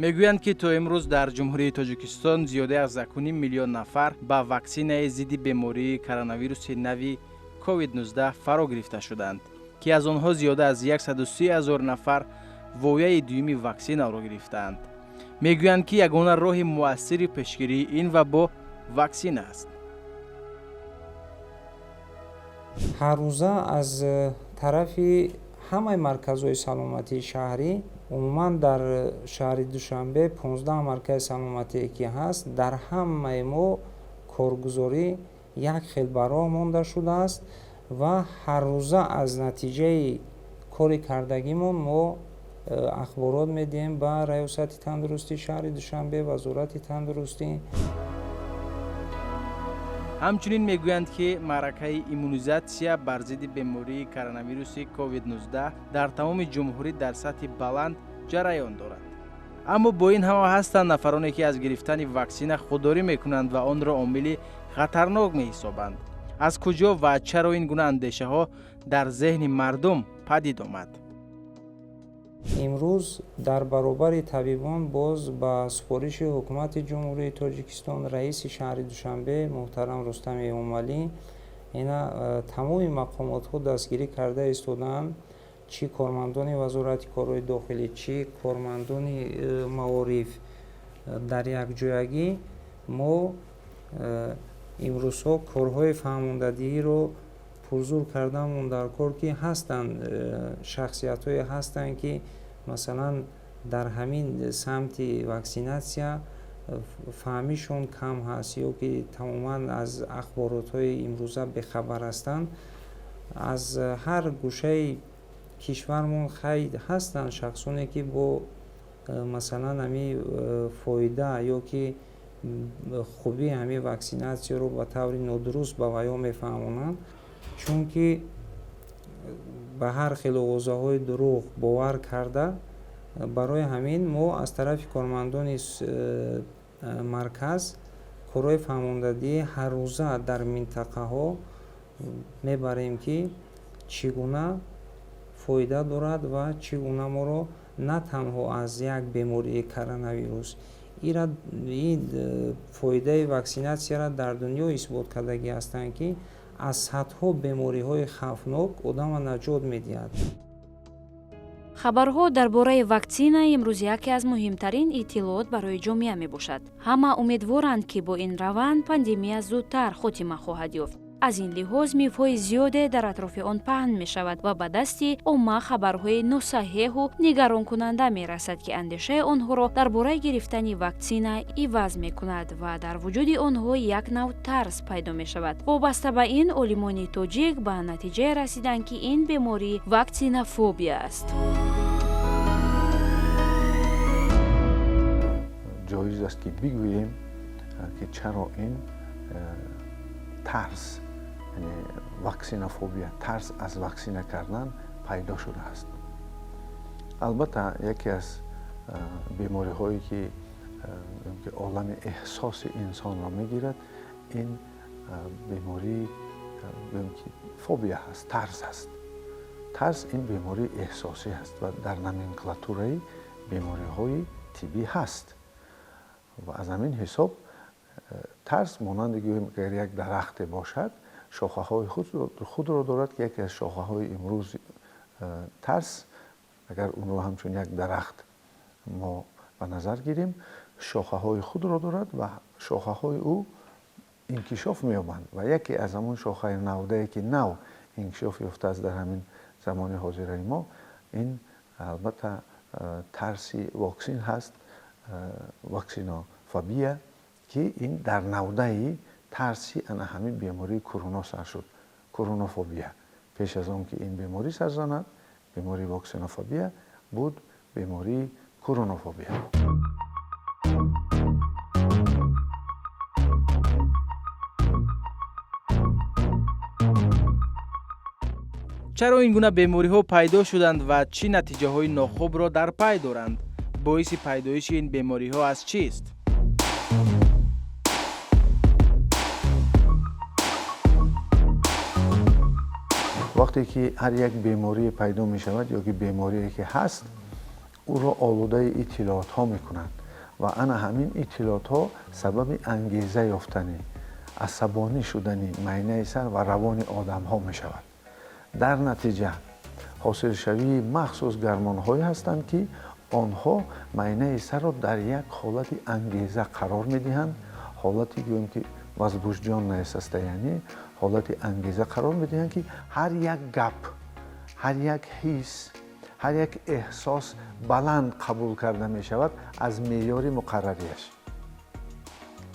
Мегӯянд, ки то имрӯз дар Ҷумҳурии Тоҷикистон зиёда аз 1,5 миллион нафар ба ваксинаи зидди бемории коронавируси нави COVID-19 фаро гирифта шуданд, ки аз онҳо зиёда аз 130 ҳазор нафар вояи дуюми ваксинаро гирифтаанд. Мегӯянд, ки ягона роҳи муассири пешгирии ин вабо ваксина аст. Ҳаррӯза аз тарафи ҳамаи марказҳои саломатии шаҳрӣ, умуман дар шаҳри Душанбе 15 маркази саломатие ки ҳаст, дар ҳамаи мо коргузорӣ як хел ба роҳ монда шудааст ва ҳаррӯза аз натиҷаи кори кардагимон мо ахборот медиҳем ба Раёсати тандурустии шаҳри Душанбе, Вазорати тандурустӣ. Ҳамчунин мегӯянд, ки маъракаи иммунизатсия бар зидди бемории коронавируси COVID-19 дар тамоми ҷумҳурӣ дар сатҳи баланд ҷараён дорад. Аммо бо ин ҳама ҳастанд нафароне, ки аз гирифтани ваксина худдорӣ мекунанд ва онро омили хатарнок меҳисобанд. Аз куҷо ва чаро ин гуна андешаҳо дар зеҳни мардум падид омад? Имрӯз дар баробари табибон боз ба супориши Ҳукумати Ҷумҳурии Тоҷикистон, раиси шаҳри Душанбе муҳтарам Рустами Эмомалӣ, ина тамоми мақомотҳо дастгирӣ карда истодаанд, чӣ кормандони Вазорати корҳои дохилӣ, чӣ кормандони маориф, дар якҷоягӣ мо имрӯзҳо корҳои фаҳмондадиҳиро пурзур кардамон дар кор, ки ҳастанд шахсиятҳое ҳастанд, ки масалан дар ҳамин самти ваксинатсия фаҳмишон кам ҳаст ё ки тамоман аз ахборотҳои имрӯза бехабар ҳастанд. Аз ҳар гӯшаи кишвармон хай ҳастанд шахсоне, ки бо масалан ҳами фоида ё ки хубии ҳамин ваксинатсияро ба таври нодуруст ба ваё мефаҳмонанд, чунки ба ҳар хел овозаҳои дурӯғ бовар карда. Барои ҳамин мо аз тарафи кормандони марказ корҳои фаҳмондадиҳӣ ҳаррӯза дар минтақаҳо мебарем, ки чӣ гуна фоида дорад ва чӣ гуна моро на танҳо аз як бемории коронавирус, ин фоидаи ваксинатсияро дар дунё исбот кардагӣ ҳастанд, ки аз садҳо бемориҳои хавфнок одамро наҷот медиҳад. Хабарҳо дар бораи ваксина имрӯз яке аз муҳимтарин иттилоот барои ҷомеа мебошад. Ҳама умедворанд, ки бо ин раванд пандемия зудтар хотима хоҳад ёфт. Аз ин лиҳоз мифҳои зиёде дар атрофи он паҳн мешавад ва ба дасти омма хабарҳои носаҳеҳу нигаронкунанда мерасад, ки андешаи онҳоро дар бораи гирифтани ваксина иваз мекунад ва дар вуҷуди онҳо як нав тарс пайдо мешавад. Вобаста ба ин олимони тоҷик ба натиҷае расиданд, ки ин беморӣ ваксинафобия аст. Ҷоиз аст, ки бигӯем, ки чаро ин тарс, яъне ваксинафобия, тарс аз ваксина кардан пайдо шудааст. Албатта, яке аз бемориҳое, ки олами эҳсоси инсонро мегирад, ин бемории ки фобия ҳаст, тарс ҳаст. Тарс ин бемории эҳсосӣ ҳаст ва дар номенклатураи бемориҳои тиббӣ ҳаст ва аз ҳамин ҳисоб тарс монанди гӯем, агар як дарахте бошад, шохаҳои худро дорад, ки яке аз шохаҳои имрӯз тарс, агар онро ҳамчун як дарахт мо ба назар гирем, шохаҳои худро дорад ва шохаҳои ӯ инкишоф меёбанд ва яке аз ҳамон шохаи навдае, ки нав инкишоф ёфтааст дар ҳамин замони ҳозираи мо, ин албатта тарси воксин ҳаст, ваксинофобия, ки ин дар навдаи тарси ана ҳамин бемории куруно сар шуд. Курунофобия пеш аз он ки ин беморӣ сар занад, бемории воксинофобия буд, бемории курунофобия. Чаро ин гуна бемориҳо пайдо шуданд ва чӣ натиҷаҳои нохубро дар пай доранд? Боиси пайдоиши ин бемориҳо аз чист? Вақте ки ҳар як беморие пайдо мешавад ё ки беморие ки ҳаст, Ӯро олудаи иттилоотҳо мекунанд ва ана ҳамин иттилоотҳо сабаби ангеза ёфтани, асабонӣ шудани майнаи сар ва равони одамҳо мешавад. Дар натиҷа ҳосилшавии махсус гармонҳое ҳастанд, ки онҳо майнаи сарро дар як ҳолати ангеза қарор медиҳанд, ҳолати гӯем ки возбуждённое состояние, ҳолати ангеза қарор медиҳанд, ки ҳар як гап, ҳар як ҳис, ҳар як эҳсос баланд қабул карда мешавад аз меъёри муқаррариаш.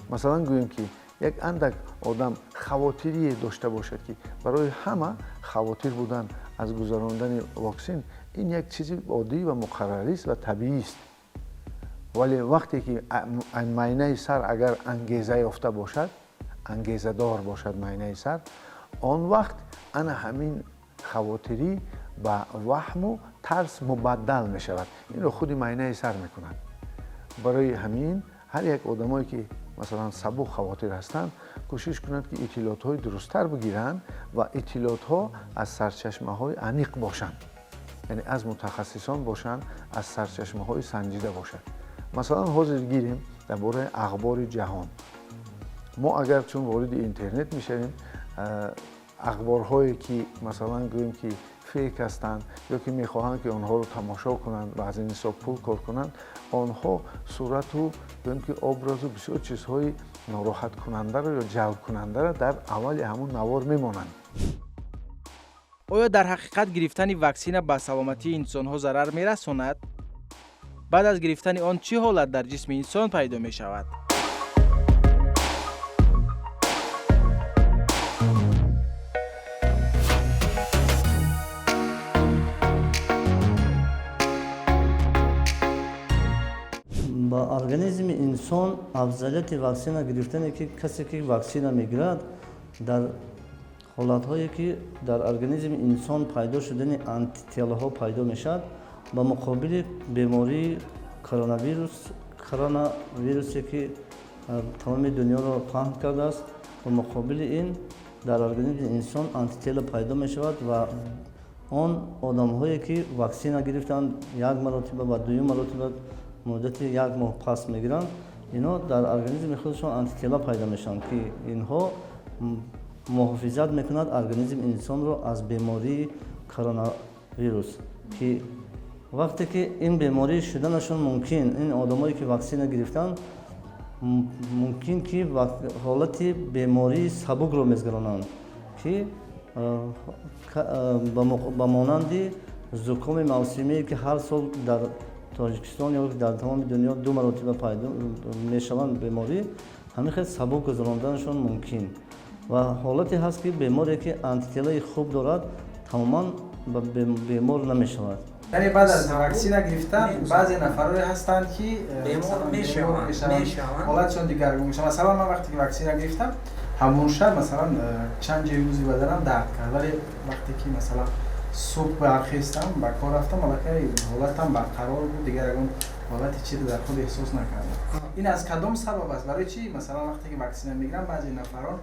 Масалан, гӯем ки як андак одам хавотирие дошта бошад, ки барои ҳама хавотир будан аз гузарондани воксин ин як чизи оддӣ ва муқаррарист ва табиист. Вале вақте ки майнаи сар агар ангеза ёфта бошад, ангезадор бошад майнаи сар, он вақт ана ҳамин хавотирӣ ба ваҳму тарс мубаддал мешавад. Инро худи майнаи сар мекунад. Барои ҳамин ҳар як одамое ки масалан сабук хавотир ҳастанд, кӯшиш кунанд, ки иттилоотҳои дурусттар бигиранд ва иттилоотҳо аз сарчашмаҳои аниқ бошанд, яъне аз мутахассисон бошанд, аз сарчашмаҳои санҷида бошанд. Масалан, ҳозир гирем дар бораи ахбори ҷаҳон. Мо агар чун вориди интернет мешавем, ахборҳое ки масалан гӯем ки фейк ҳастанд ё ки мехоҳанд ки онҳоро тамошо кунанд ва аз ин ҳисоб пул кор кунанд, онҳо сурату гӯем ки образу бисёр чизҳои нороҳаткунандаро ё ҷалбкунандаро дар аввали ҳамун навор мемонанд. Оё дар ҳақиқат гирифтани ваксина ба саломатии инсонҳо зарар мерасонад? Баъд аз гирифтани он чӣ ҳолат дар ҷисми инсон пайдо мешавад? Ба организми инсон афзалияти ваксина гирифтане, ки касе ки ваксина мегирад, дар ҳолатҳое ки дар организми инсон пайдо шудани антителаҳо пайдо мешавад ба муқобили бемории коронавирус, коронавирусе ки тамоми дунёро паҳн кардааст, ба муқобили ин дар организми инсон антитела пайдо мешавад ва он одамҳое ки ваксина гирифтанд як маротиба ва дуюм маротиба муддати як моҳ пас мегиранд, инҳо дар организми худашон антитела пайдо мешаванд, ки инҳо муҳофизат мекунад организми инсонро аз бемории коронавирус, ки вақте ки ин беморӣ шуданашон мумкин, ин одамое ки ваксина гирифтанд, мумкин ки ҳолати бемории сабукро мезгаронанд, ки ба монанди зукоми мавсимие ки ҳар сол дар Тоҷикистон ё дар тамоми дунё ду маротиба пайдо мешаванд беморӣ, ҳамин хел сабук гузаронданашон мумкин. Ва ҳолате ҳаст, ки беморе ки антителаи хуб дорад, тамоман бемор намешавад. Яъне баъд аз ваксина гирифтан баъзе нафарое ҳастанд, ки бемор мешаванд, ҳолатшон дигаргун мешавад. Масалан, ман вақте ки ваксина гирифтам, ҳамон шаб масалан чанд ҷои узви баданам дард кард, вале вақте ки масалан субҳ бархестам, ба кор рафтам, аллакай ҳолатам барқарор буд, дигар ягон ҳолати чиро дар худ эҳсос накардам. Ин аз кадом сабаб аст? Барои чӣ масалан вақте ки ваксина мегирам, баъзе нафарон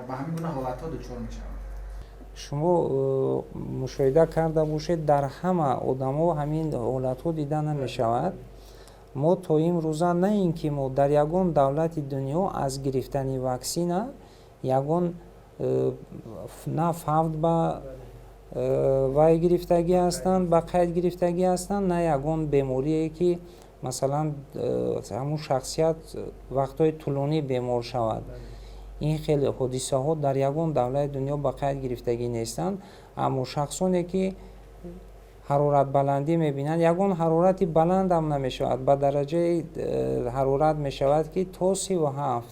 ба ҳамин гуна ҳолатҳо дучор мешаванд? Шумо мушоҳида карда бошед, дар ҳама одамо ҳамин ҳолатҳо дида намешавад. Мо то имрӯза на ин ки мо дар ягон давлати дунё аз гирифтани ваксина ягон на фавт ба вай гирифтагӣ ҳастанд, ба қайд гирифтагӣ ҳастанд, на ягон беморие ки масалан ҳамун шахсият вақтҳои тӯлонӣ бемор шавад. Ин хеле ҳодисаҳо дар ягон давлати дунё ба қайд гирифтагӣ нестанд. Аммо шахсоне ки ҳароратбаландӣ мебинанд, ягон ҳарорати баландам намешавад, ба дараҷаи ҳарорат мешавад ки то 37,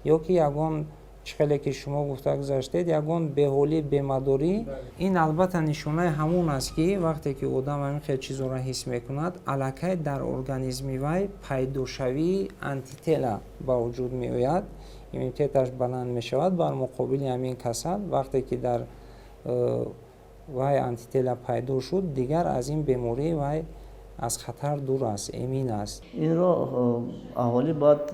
ё ки ягон чӣ хеле ки шумо гуфта гузаштед, ягон беҳолӣ, бемадорӣ, ин албатта нишонаи ҳамон аст, ки вақте ки одам ҳамин хел чизҳоро ҳис мекунад, аллакай дар организми вай пайдошавии антитела ба вуҷуд меояд, иммунитеташ баланд мешавад бар муқобили ҳамин касал. Вақте ки дар вай антитела пайдо шуд, дигар аз ин беморӣ вай аз хатар дур аст, эмин аст. Инро аҳолӣ бояд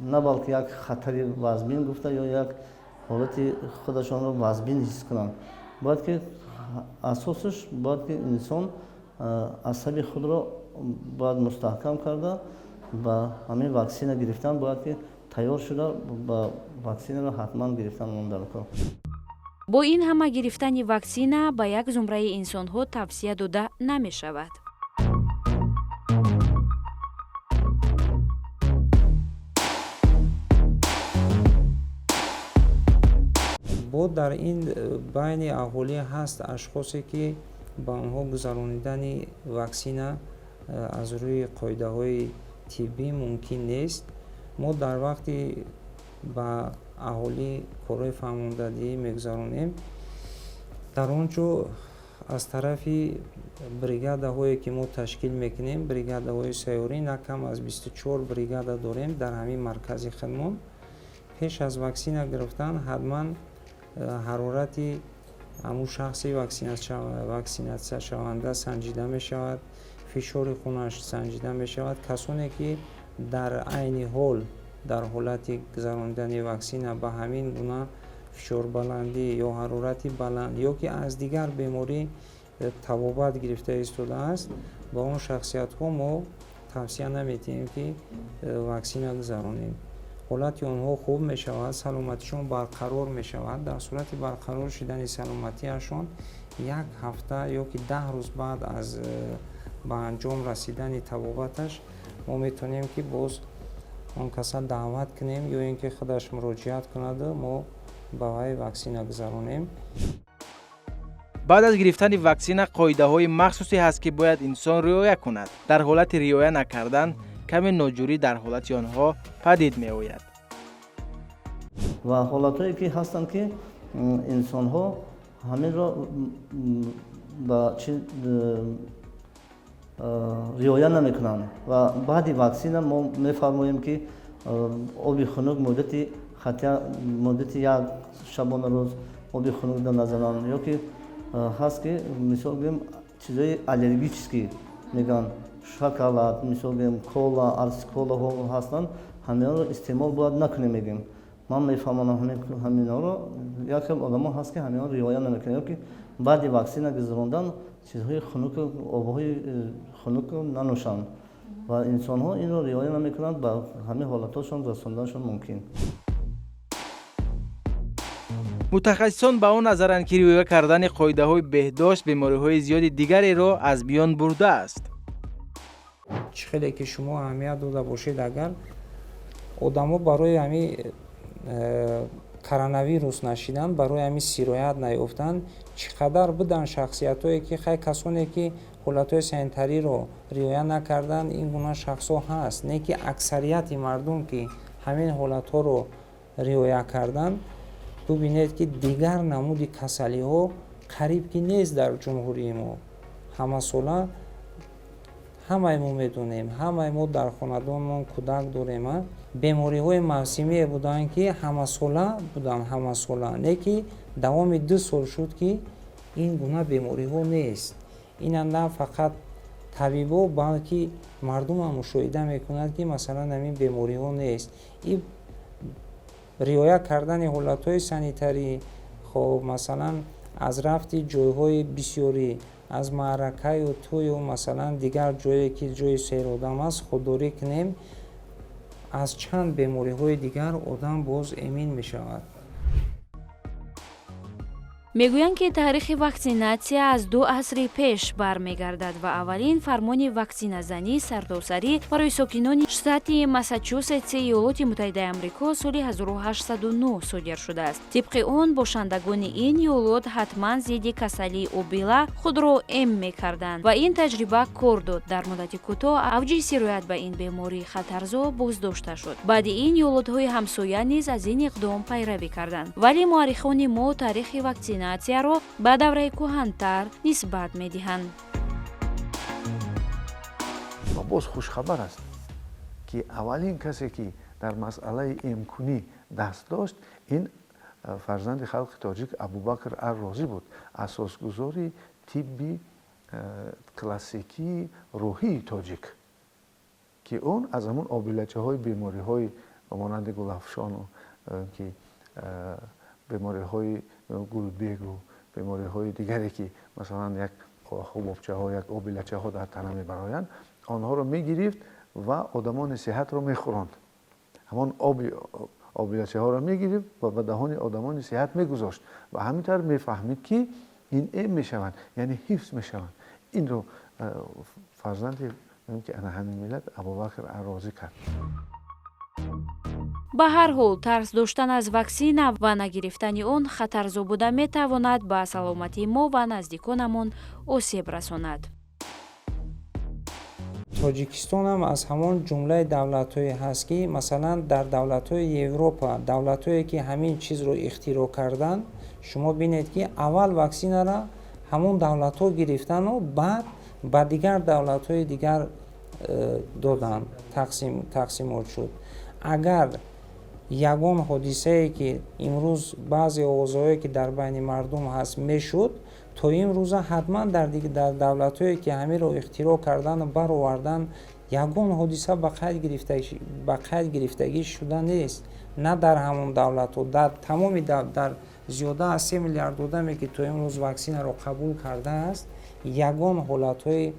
на балки як хатари вазмин гуфта ё як ҳолати худашонро вазмин ҳис кунанд, бояд ки асосаш бояд ки инсон асаби худро бояд мустаҳкам карда, ба ҳамин ваксина гирифтан бояд ки тайёр шуда, ба ваксинаро ҳатман гирифтан он дар кор. Бо ин ҳама гирифтани ваксина ба як зумраи инсонҳо тавсия дода намешавад. Бо дар ин байни аҳолӣ ҳаст ашхосе, ки ба онҳо гузаронидани ваксина аз рӯи қоидаҳои тиббӣ мумкин нест. Мо дар вақти ба аҳолӣ корҳои фаҳмондадиҳӣ мегузаронем, дар он ҷо аз тарафи бригадаҳое, ки мо ташкил мекунем, бригадаҳои сайёрӣ, на кам аз 24 бригада дорем дар ҳамин маркази хидмон. Пеш аз ваксина гирифтан ҳатман ҳарорати ҳамун шахси ваксинатсияшаванда санҷида мешавад, фишори хунаш санҷида мешавад. Касоне, ки дар айни ҳол дар ҳолати гузаронидани ваксина ба ҳамин гуна фишорбаландӣ ё ҳарорати баланд ё ки аз дигар беморӣ табобат гирифта истодааст, ба он шахсиятҳо мо тавсия намедиҳем, ки ваксина гузаронем. Ҳолати онҳо хуб мешавад, саломатишон барқарор мешавад. Дар сурати барқарор шудани саломатиашон як ҳафта ё ки 10 рӯз баъд аз ба анҷом расидани табобаташ мо метавонем, ки боз он каса даъват кунем ё ин ки худаш муроҷиат кунаду мо ба вай ваксина гузаронем. Баъд аз гирифтани ваксина қоидаҳои махсусе ҳаст, ки бояд инсон риоя кунад. Дар ҳолати риоя накардан каме ноҷурӣ дар ҳолати онҳо падид меояд. Ва ҳолатҳое ки ҳастанд, ки инсонҳо ҳаминро ба чи риоя намекунанд ва баъди ваксина мо мефармоем, ки оби хунук муддати хатя муддати як шабона рӯз оби хунук назананд, ё ки ҳаст, ки мисол гӯем, чизои аллергический мегӯянд, шоколад, мисол гӯем, кола, арсиколаҳо ҳастанд, ҳаминҳоро истеъмол бояд накунем, мегӯем. Ман мефаҳмонам ҳаминҳоро. Як хел одамо ҳаст, ки ҳаминҳоро риоя намекунанд, ё ки баъди ваксина гузарондан чизҳои хунук, обҳои хунук нанӯшанд ва инсонҳо инро риоя намекунанд, ба ҳамин ҳолатҳошон расонданашон мумкин. Мутахассисон ба он назаранд, ки риоя кардани қоидаҳои беҳдошт бемориҳои зиёди дигареро аз миён бурдааст. Чӣ хеле ки шумо аҳамият дода бошед, агар одамо барои ҳами коронавирус нашидан, барои ҳами сироят наёфтан, чӣ қадар буданд шахсиятҳое, ки хай, касоне ки ҳолатҳои санитариро риоя накарданд, ин гуна шахсҳо ҳаст, не ки аксарияти мардум, ки ҳамин ҳолатҳоро риоя карданд, бубинед, ки дигар намуди касалиҳо қариб ки нест дар ҷумҳурии мо. Ҳамасола ҳамаи мо медонем, ҳамаи мо дар хонадонмон кӯдак дорем, бемориҳои мавсимие буданд, ки ҳамасола буданд, ҳамасола, не ки давоми 2 сол шуд, ки ин гуна бемориҳо нест. Ина на фақат табибо, балки мардумам мушоҳида мекунад, ки масалан ҳамин бемориҳо нест. И риоя кардани ҳолатҳои санитарӣ, хоб, масалан, аз рафти ҷойҳои бисёрӣ, аз маъракаю тӯю, масалан, дигар ҷое, ки ҷои серодам аст, худдорӣ кунем, аз чанд бемориҳои дигар одам боз эмин мешавад. Мегӯянд, ки таърихи ваксинатсия аз 2 асри пеш бармегардад ва аввалин фармони ваксиназании сартосарӣ барои сокинони штати Массачусетси Иёлоти Муттаҳидаи Амрико соли 1809 содир шудааст. Тибқи он бошандагони ин иёлот ҳатман зидди касалии обила худро эм мекарданд ва ин таҷриба кор дод. Дар муддати кӯтоҳ авҷи сироят ба ин бемории хатарзо боздошта шуд. Баъди ин иёлотҳои ҳамсоя низ аз ин иқдом пайравӣ карданд, вале муаррихони мо таърихи ваксинатсияро ба давраи кӯҳантар нисбат медиҳанд. Ва боз хушхабар аст, ки аввалин касе, ки дар масъалаи эмкунӣ даст дошт, ин фарзанди халқи тоҷик Абубакр Аррозӣ буд, асосгузори тибби классикии рӯҳии тоҷик, ки он аз ҳамун обилачаҳои бемориҳои ба монанди гулафшону ки бемориҳои гулбегу бемориҳои дигаре, ки масалан як хубобчаҳо, як обилачаҳо дар тана мебароянд, Онҳоро мегирифт ва одамони сиҳатро мехӯронд. Ҳамон оби обилачаҳоро мегирифт ва ба даҳони одамони сиҳат мегузошт ва ҳамин тавр мефаҳмид, ки ин эм мешаванд, яъне ҳифз мешаванд. Инро фарзанди ки ана ҳамин миллат Абубакр Аррозӣ кард. Ба ҳар ҳол, тарс доштан аз ваксина ва нагирифтани он хатарзо буда метавонад ба саломатии мо ва наздиконамон осеб расонад. Тоҷикистонам аз ҳамон ҷумлаи давлатҳое ҳаст, ки масалан дар давлатҳои Европа, давлатҳое ки ҳамин чизро ихтироъ карданд, шумо бинед, ки аввал ваксинара ҳамон давлатҳо гирифтану баъд ба дигар давлатҳои дигар доданд, тақсимот шуд. Агар ягон ҳодисае, ки имрӯз баъзе овозҳое, ки дар байни мардум ҳаст, мешуд, то имрӯза ҳатман дар давлатҳое, ки ҳаминро ихтироъ кардану баровардан, ягон ҳодиса ба қайд гирифтагӣ шуда нест. На дар ҳамон давлатҳо, дар тамоми, дар зиёда аз 3 миллиард одаме, ки то имрӯз ваксинаро қабул кардааст, ягон ҳолатҳои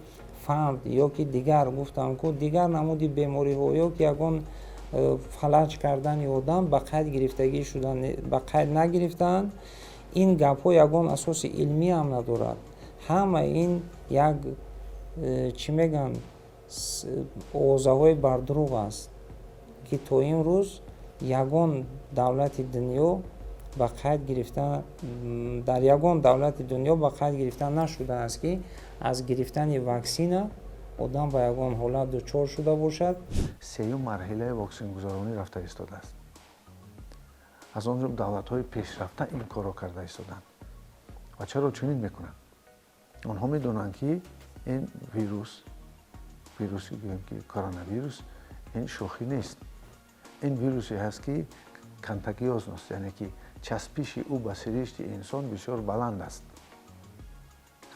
фавт ё ки дигар, гуфтам ку, дигар намуди бемориҳо ё ки ягон фалаҷ кардани одам ба қайд гирифтагӣ шуда ба қайд нагирифтаанд. Ин гапҳо ягон асоси илмӣ ҳам надорад. Ҳама ин як чӣ мегӯянд, овозаҳои бардурӯғ аст, ки то имрӯз ягон давлати дунё ба қайд гирифта, дар ягон давлати дунё ба қайд гирифта нашудааст, ки аз гирифтани ваксина одам ба ягон ҳолат дучор шуда бошад. Сеюм марҳилаи воксингузаронӣ рафта истодааст. Аз он ҷумла давлатҳои пешрафта ин корро карда истоданд. Ва чаро чунин мекунанд? Онҳо медонанд, ки ин вирус, вируси гӯем ки коронавирус, ин шӯхӣ нест. Ин вирусе ҳаст, ки контагиозность, яъне ки часпиши ӯ ба сиришти инсон бисёр баланд аст.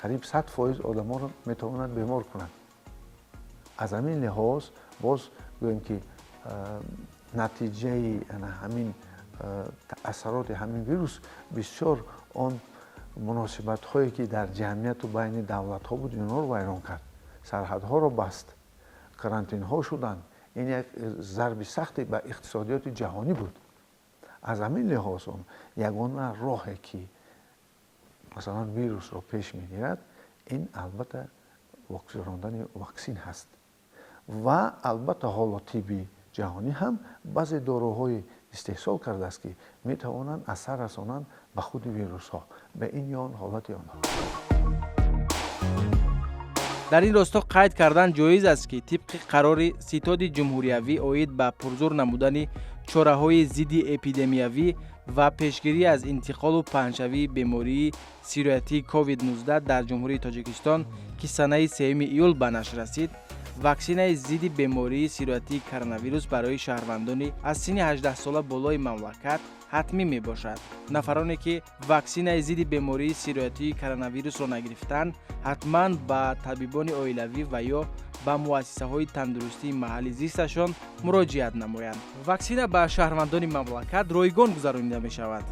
Қариб 100% одамонро метавонад бемор кунад. Аз ҳамин лиҳоз, боз гӯем ки натиҷаи ҳамин асароти ҳамин вирус бисёр он муносибатҳое, ки дар ҷамъияту байни давлатҳо буд, инҳоро вайрон кард, сарҳадҳоро баст, карантинҳо шуданд. Ин як зарби сахте ба иқтисодиёти ҷаҳонӣ буд. Аз ҳамин лиҳоз он ягона роҳе, ки масалан вирусро пеш мегирад, ин албатта гузарондани ваксин ҳаст. Ва албатта ҳоло тибби ҷаҳонӣ ҳам баъзе доруҳои истеҳсол кардааст, ки метавонанд асар расонанд ба худи вирусҳо, ба ин ё он ҳолати онҳо. Дар ин росто қайд кардан ҷоиз аст, ки тибқи қарори Ситоди ҷумҳуриявӣ оид ба пурзур намудани чораҳои зидди эпидемиявӣ ва пешгирӣ аз интиқолу паҳншавии бемории сироятии COVID-19 дар Ҷумҳурии Тоҷикистон, ки санаи 3 июл ба нашр расид, ваксинаи зидди бемории сироятии коронавирус барои шаҳрвандони аз синни 18сола болои мамлакат ҳатмӣ мебошад. Нафароне, ки ваксинаи зидди бемории сироятии коронавирусро нагирифтанд, ҳатман ба табибони оилавӣ ва ё ба муассисаҳои тандурустии маҳалли зисташон муроҷиат намоянд. Ваксина ба шаҳрвандони мамлакат ройгон гузаронида мешавад.